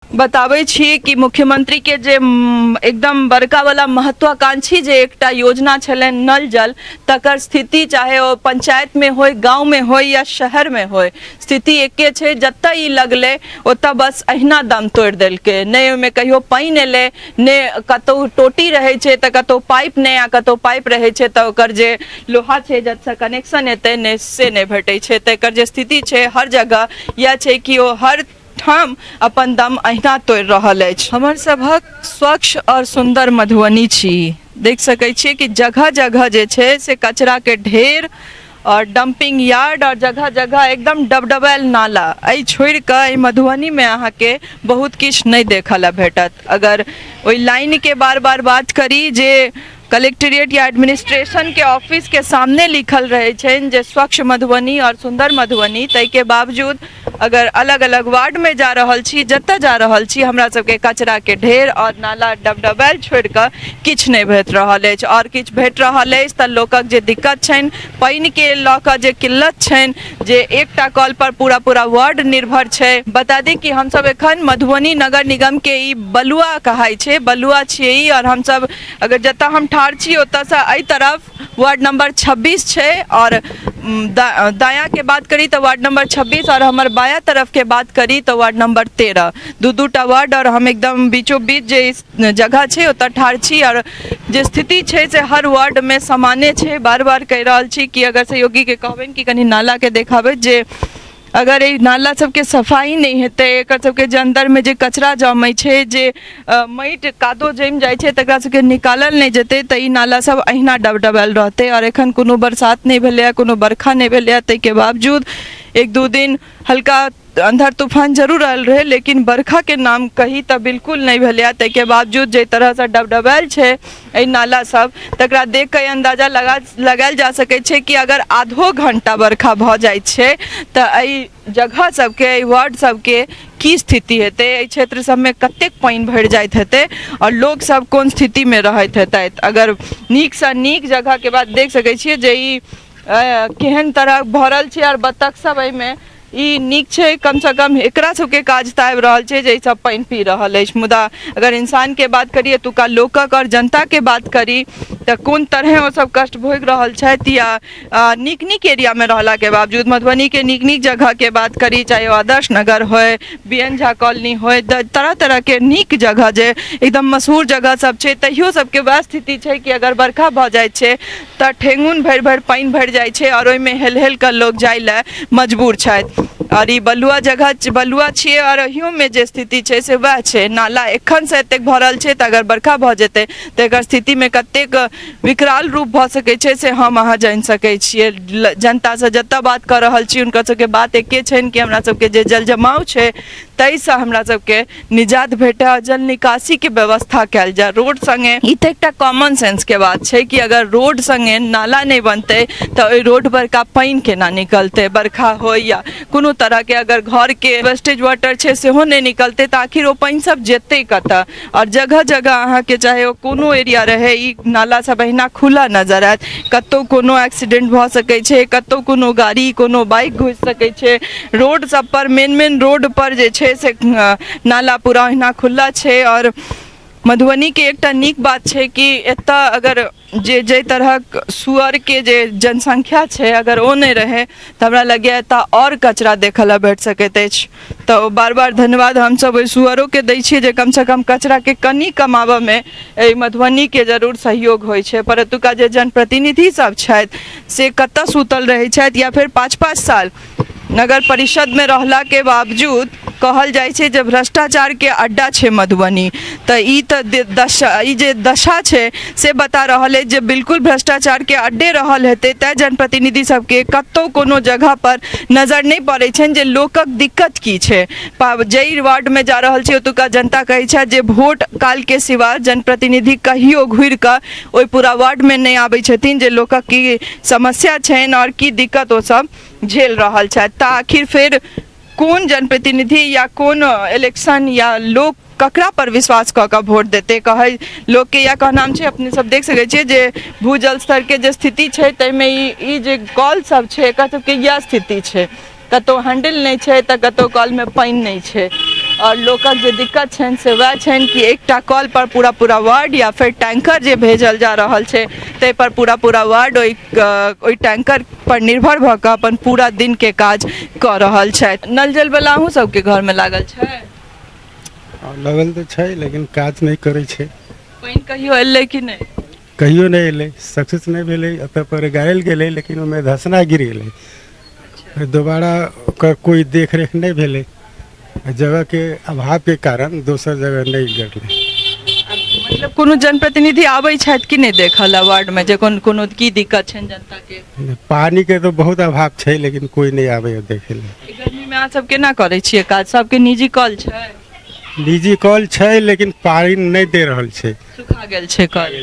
बताबै छी कि मुख्यमंत्री के जे एकदम बड़का वाला महत्वाकांक्षी जे एकटा योजना छलनि नल जल, तकर स्थिति चाहे ओ पंचायत में होय, गांव में होय या शहर में होय, स्थिति एके छै। जतऽ ई लगलै ओतऽ बस अहिना दम तोड़ि देलकै। नहि ओहिमे कहियो पानि एलै, नहि कतहु टोटी रहै छै तऽ कतहु पाइप नहि, आ कतहु पाइप रहै छै तऽ ओकर जे लोहा छै जतसँ कनेक्शन एतै नहि, से नहि भेटै छै। तऽ एकर जे स्थिति छै हर जगह इएह छै कि ओ हर ठाम अपन दम अहिना तोड़ि रहल अछि। हमर सभक स्वच्छ आओर सुन्दर मधुबनी छी। देख सकै छियै कि जगह जगह जे छै से कचराके ढेर आओर डम्पिंग यार्ड आओर जगह जगह एकदम डबडबायल नाला। एहि छोड़ि कऽ एहि मधुबनीमे अहाँके बहुत किछु नहि देखऽ लए भेटत। अगर ओहि लाइनके बार बार बात करी जे कलेक्ट्रेट या एडमिनिस्ट्रेशनके ऑफिसके सामने लिखल रहै छनि जे स्वच्छ मधुबनी आओर सुन्दर मधुबनी, ताहिके बावजूद अगर अलग अलग वार्डमे जा रहल छी, जतऽ जा रहल छी, हमरा सबके कचराके ढेर आओर नाला डबडबायल छोड़िकऽ किछु नहि भेट रहल अछि। आओर किछु भेट रहल अछि तऽ लोकक जे दिक्कत छनि, पानिके लऽ कऽ जे किल्लत छनि, जे एकटा कल पर पूरा पूरा वार्ड निर्भर छै। बता दी कि हमसब एखन मधुबनी नगर निगमके ई बलुआ कहाइ छै, बलुआ छियै ई। आओर हमसब अगर जतऽ हम ठाढ़ छी ओतऽसँ एहि तरफ वार्ड नंबर 26 छै, आओर दायाँके बात करी तऽ वार्ड नंबर 26 आओर हमर बायाँ तरफके बात करी तऽ वार्ड नंबर 13, दू दूटा वार्ड, आओर हम एकदम बीचो बीच जे जगह छै ओतऽ ठाढ़ छी। आओर जे स्थिति छै से हर वार्डमे समाने छै। बार बार कहि रहल छी कि अगर सहयोगीके कहबनि कि कनि नालाके देखाबैत, जे अगर एहि नाला सबके सफाइ नहि हेतै, एकर सबके जे अन्दरमे जे कचरा जमै छै, जे माटि कादो जमि जाइ छै, तकरा सबके निकालल नहि जेतै तऽ ई नाला सब अहिना डबडबायल रहतै। आओर एखन कोनो बरसात नहि भेलैए, कोनो बरखा नहि भेलैए, ताहिके बावजूद एक दू दिन हल्का अंधड़ तूफान जरूर आयल रहै, लेकिन बरखाके नाम कही तऽ बिल्कुल नहि भेलैए। ताहिके बावजूद जाहि तरहसँ डबडबायल छै एहि नाला सब, तकरा देख कऽ अंदाजा लगायल जा सकै छै कि अगर आधो घंटा बरखा भऽ जाइ छै तऽ एहि जगह सबके, एहि वार्ड सबके की स्थिति हेतै, एहि क्षेत्र सबमे कतेक पानि भरि जाइत हेतै आओर लोक सब कोन स्थितिमे रहैत हेतै। अगर नीकसँ नीक जगहके बात देख सकै छियै जे ई केहन तरह भरल छै आओर बत्तख सब एहिमे। ई नीक छै, कमसँ कम एकरा सबके काज तऽ आबि रहल छै जे ई सब पानि पी रहल अछि। मुदा अगर इंसानके बात करी, एतुका लोकक आओर जनताके बात करी, तऽ कोन तरहे ओ सब कष्ट भोगि रहल छथि। या नीक नीक एरियामे रहलाके बावजूद, मधुबनीके नीक नीक जगहके बात करी, चाहे ओ आदर्श नगर होइ, बी एन झा कॉलोनी होइ, तरह तरहके नीक जगह जे एकदम मशहूर जगह सब छै, तैयो सबके वएह स्थिति छै कि अगर बरखा भऽ जाइ छै तऽ ठेहुन भरि भरि पानि भरि जाइ छै आओर ओहिमे हेल हेल कऽ लोक जाइ लए मजबूर छथि। आओर ई बलुआ जगह बलुआ छियै, आओर एहियोमे जे स्थिति छै से वएह छै। नाला एखनसँ एतेक भरल छै तऽ अगर बरखा भऽ जेतै तऽ एकर स्थितिमे कतेक विकराल रूप भऽ सकै छै से हम अहाँ जानि सकै छियै। जनतासँ जतऽ बात कऽ रहल छी, हुनकर सबके बात एके छनि कि हमरा सबके जे जल जमाव छै ताहिसँ हमरा सबके निजात भेटय आ जल निकासीके व्यवस्था कयल जाय रोड सङ्गे। ई तऽ एकटा कॉमन सेंसके बात छै कि अगर रोड सङ्गे नाला नहि बनतै तऽ ओहि रोड परका पानि केना निकलतै? बरखा होय या कोनो तरहके, अगर घरके वेस्टेज वाटर छै सेहो नहि निकलतै तऽ आखिर ओ पानि सब जेतै कतऽ? आओर जगह जगह अहाँके, चाहे ओ कोनो एरिया रहै, ई नाला सब अहिना खुला नजर आयत। कतहु कोनो एक्सीडेंट भऽ सकै छै, कतहु कोनो गाड़ी, कोनो बाइक घुसि सकै छै। रोड सब पर, मेन मेन रोड पर जे छै से नाला पूरा ओहिना खुला छै। आओर मधुबनीके एकटा नीक बात छै कि एतऽ अगर जे जाहि तरहक सुअरके जे जनसंख्या छै, अगर ओ नहि रहै तऽ हमरा लगैए एतऽ आओर कचरा देखऽ लए भेट सकैत अछि। तऽ बार बार धन्यवाद हमसब ओहि सुअरोके दै छियै जे कमसँ कम कचराके कनि कमाबऽमे एहि मधुबनीके जरूर सहयोग होइ छै। पर एतुका जे जनप्रतिनिधि सब छथि से कतऽ सुतल रहै छथि? या फेर 5-5 साल नगर परिषदमे रहलाके बावजूद कहल जाइ छै जे भ्रष्टाचारके अड्डा छै मधुबनी, तऽ ई तऽ दशा, ई जे दशा छै से बता रहल अछि जे बिल्कुल भ्रष्टाचारके अड्डे रहल हेतै, तैँ जनप्रतिनिधि सबके कतहु कोनो जगहपर नजर नहि पड़ै छनि जे लोकक दिक्कत की छै। जाहि वार्डमे जा रहल छी, ओतुका जनता कहै छथि जे वोट कालके सिवा जनप्रतिनिधि कहियो घुरि कऽ ओहि पूरा वार्डमे नहि आबै छथिन जे लोकक की समस्या छनि आओर की दिक्कत ओ सब झेल रहल छथि। तऽ आखिर फेर कोन जनप्रतिनिधि या कोन इलेक्शन या लोक ककरा पर विश्वास कऽ कऽ वोट देतै? कहै लोकके इएह कहनाम छै। अपने सब देख सकै छियै जे भूजल स्तरके जे स्थिति छै ताहिमे ई जे कल सब छै, एकर सबके इएह स्थिति छै। कतहु हैंडल नहि छै तऽ कतहु कलमे पानि नहि छै। आओर लोकक जे दिक्कत छनि से वएह छनि कि एकटा कल पर पूरा पूरा वार्ड या फेर टैंकर जे भेजल जा रहल छै ताहि पर पूरा पूरा वार्ड ओहि ओहि टैंकर पर निर्भर भऽ कऽ अपन पूरा दिनके काज कऽ रहल छथि। नल जल वला अहूँ सबके घरमे लागल छै? लगल तऽ छै, लेकिन काज नहि करै छै। पानि कहियो एलै कि नहि? कहियो नहि एलै, सक्सेस नहि भेलै। एतऽ पर गाड़ल गेलै, लेकिन ओहिमे धसना गिर गेलै। फेर दोबारा ओकर कोइ देख रेख नहि भेलै। जगहके अभावके कारण दोसर जगह नहि गड़लै। मतलब कोनो जनप्रतिनिधि आबै छथि कि नहि देखऽ लए वार्डमे जे कोन कोनो की दिक्कत छनि जनताके? पानिके तऽ बहुत अभाव छै, लेकिन कोइ नहि आबैए देखै लए। गर्मीमे अहाँ सब केना करै छियै काज? सबके निजी कल छै? निजी कल छै, लेकिन पानि नहि दे रहल छै। सुखा गेल छै कल।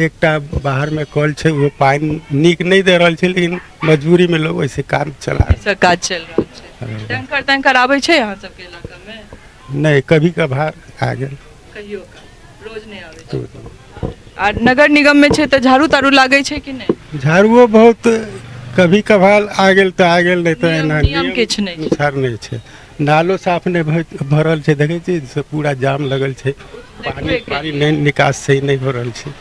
एकटा बाहरमे कल छै, ओ पानि नीक नहि दे रहल छै, लेकिन मजबूरीमे लोग ओहिसे काम चला से काज चलि रहल छै। टैंकर तैंकर आबै छै अहाँ सबके इलाकामे? नहि, कभी कभार आ गेल। कहियो रोज नहि आबै छै। आ नगर निगम मे छै तऽ झाड़ू ताड़ू लागै छै कि नहि? झाड़ुओ बहुत कभी कभार आ गेल तऽ आ गेल, नहि तऽ एना नियम किछु नहि छै। अनुसार नहि छै। नालो साफ नहि भरल छै, देखै छी से पूरा जाम लगल छै। पानि पानि नहि निकास सही नहि भऽ रहल छै।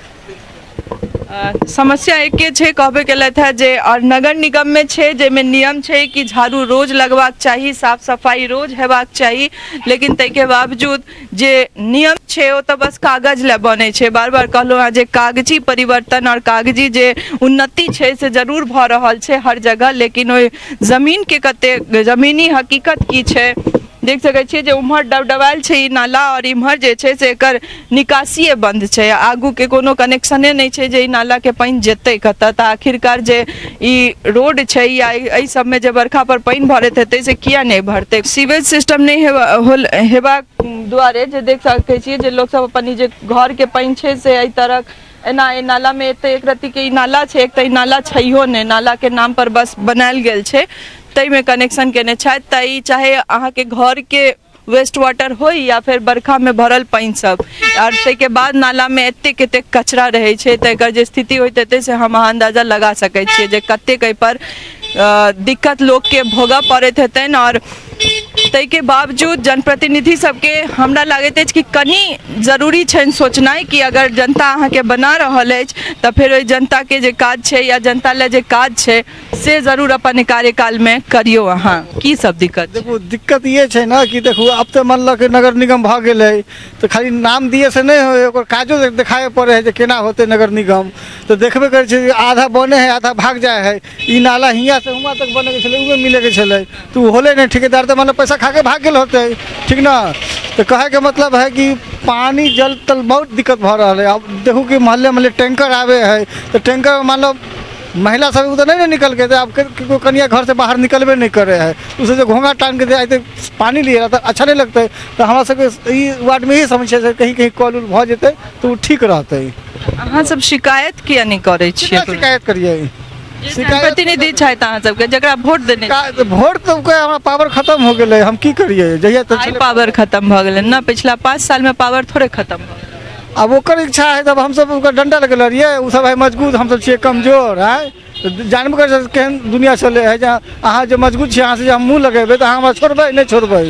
समस्या एके छै, कहबे केलथि है जे आओर नगर निगममे छै जाहिमे नियम छै कि झाड़ू रोज लगबाक चाही, साफ सफाइ रोज हेबाक चाही, लेकिन ताहिके बावजूद जे नियम छै ओ तऽ बस कागज लए बनै छै। बार बार कहलहुँ हँ जे कागजी परिवर्तन आओर कागजी जे उन्नति छै से जरूर भऽ रहल छै हर जगह, लेकिन ओहि जमीनके कते जमीनी हकीकत की छै देख सकै छियै जे उम्हर डबडबायल छै ई नाला आओर इम्हर जे छै से एकर निकासिए बन्द छै, आगूके कोनो कनेक्शने नहि छै जे ई नालाके पानि जेतै कतऽ। तऽ आखिरकार जे ई रोड छै या एहि सबमे जे बरखा पर पानि भरैत हेतै से किया नहि भरतै? सीवेज सिस्टम नहि हेबाक दुआरे जे देख सकै छियै जे लोकसब अपन ई जे घरके पानि छै से एहि तरहक एना एहि नालामे एते एक रत्तीके ई नाला छै। एक तऽ ई नाला छैहो नहि, नालाके नाम पर बस बनायल गेल छै, ताहिमे कनेक्शन केने छथि। तऽ ई चाहे अहाँके घरके वेस्ट वाटर होइ या फेर बरखामे भरल पानि सब, आओर ताहिके बाद नालामे एतेक एतेक कचरा रहै छै, तऽ एकर जे स्थिति होइत हेतै से हम अहाँ अन्दाजा लगा सकै छियै जे कतेक एहिपर दिक्कत लोकके भोगऽ पड़ैत हेतनि। आओर ताहिके बावजूद जनप्रतिनिधि सबके हमरा लागैत अछि कि कनि जरूरी छनि सोचनाइ कि अगर जनता अहाँके बना रहल अछि तऽ फेर ओहि जनताके जे काज छै या जनता लए जे काज छै से जरूर अपन कार्यकालमे करियौ। अहाँ की सब दिक्कत छै? देखू, दिक्कत ये छै ने कि देखू, आब तऽ मानलक नगर निगम भऽ गेलै तऽ खाली नाम दिए से नहि होइ, ओकर काजो देखाबे पड़ै है जे केना होतै। नगर निगम तऽ देखबे करै छै, आधा बने है, आधा भाग जाइ है। ई नाला हियाँ से हुआँ तक बनेके छलै, उहे मिलेके छलै, तऽ ओ होलै नहि। ठेकेदार तऽ मतलब पैसा खा के भाग गेल होतै, ठीक ने? तऽ कहैके मतलब है कि पानि जल तल बहुत दिक्कत भऽ रहल है। आब देखू कि मोहल्ले मोहल्ले टैंकर आबै है, तऽ टैंकर मान लो महिला सब ओ तऽ नहि ने निकलके, तऽ आब केओ कनिया घरसँ बाहर निकलबे नहि करै है, ओसब जे घोँघा टाँगके जे अयतै पानि लिए तऽ अच्छा नहि लगतै। तऽ हमरा सबके ई वार्डमे इहे समस्या छै, कहीं कहीं कल उल भऽ जेतै तऽ ओ ठीक रहतै। अहाँ सब शिकायत किया नहि करै छियै? केकरा शिकायत करियै? जनप्रतिनिधि छथि अहाँ सबके जकरा वोट देने वोट तऽ हमरा पावर खतम हो गेलै, हम की करियै? जहिया तक पावर खतम भऽ गेलै ने, पिछला 5 साल में पावर थोड़े खतम भऽ गेलै। आब ओकर इच्छा है, तब हमसब ओकर डंडा लगेले रहियै। ओ सब है मजबूत, हमसब छियै कमजोर। आँय, जानबे करै छियै केहन दुनिया चलै है, जे अहाँ जे मजबूत छियै, अहाँ से जे हम मुँह लगेबै तऽ अहाँ हमरा छोड़बै नहि छोड़बै,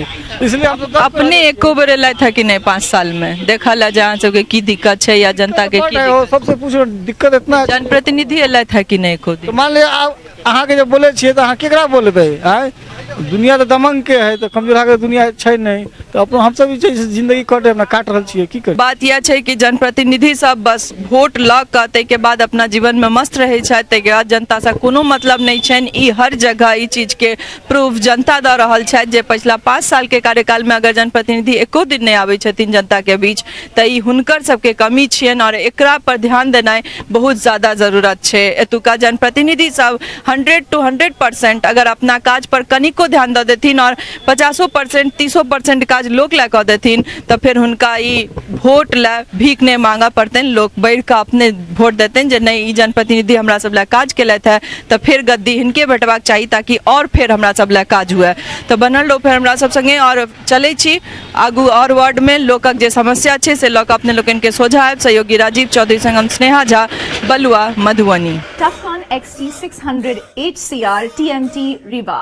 इसलिए हमसब अपने एको बेर एलथि है कि नहि 5 साल में देखऽ लए जे अहाँ सबके की दिक्कत छै या जनता के की दिक्कत? सबसे पूछो दिक्कत इतना जनप्रतिनिधि एलथि है कि नहि एको दिन? मान लिअ आब अहाँके जे बोलै छियै तऽ अहाँ केकरा बोलबै? आँय, दुनिया तऽ दमंगके है, तऽ कमजोरहाके दुनिया छै नहि, तऽ अपनो हमसब जे छै से जिन्दगी कटे अपना काटि रहल छियै, की करी। बात इएह छै कि जनप्रतिनिधि सब बस वोट लऽ कऽ ताहिके बाद अपना जीवनमे मस्त रहै छथि, ताहिके बाद जनतासँ कोनो मतलब नहि छनि। ई हर जगह ई चीजके प्रूफ जनता दऽ रहल छथि जे पछिला 5 सालके कार्यकालमे अगर जनप्रतिनिधि एको दिन नहि आबै छथिन जनताके बीच तऽ ई हुनकर सबके कमी छियनि आओर एकरा पर ध्यान देनाइ बहुत ज्यादा जरूरत छै। एतुका जनप्रतिनिधि सब 100 टू 100% अगर अपना काज पर कनिको ध्यान दऽ देथिन आओर 50%, 30% काज लोक लए कऽ देथिन तऽ फेर हुनका ई वोट लए भीख नहि मांगऽ पड़तनि। लोक बढ़ि कऽ अपने वोट देतनि जे नहि, ई जनप्रतिनिधि हमरा सब लए काज केलथि हे तऽ फेर गद्दी हिनके भेटबाक चाही ताकि आओर फेर हमरा सब लए काज हुए। तऽ बनल रहू फेर हमरा सब संगे आओर चलै छी आगू आओर वार्डमे लोकक जे समस्या छै से लऽ कऽ अपने लोकनिके सोझा आयब। सहयोगी राजीव चौधरी संग हम स्नेहा झा, बलुआ, Madhubani. Tufcon XT600 HCR TMT Rewa।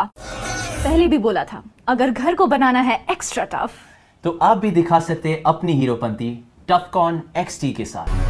पहले भी बोला था, अगर घर को बनाना है एक्स्ट्रा टफ तो आप भी दिखा सकते हैं अपनी हीरोपंती टफकॉन XT के साथ।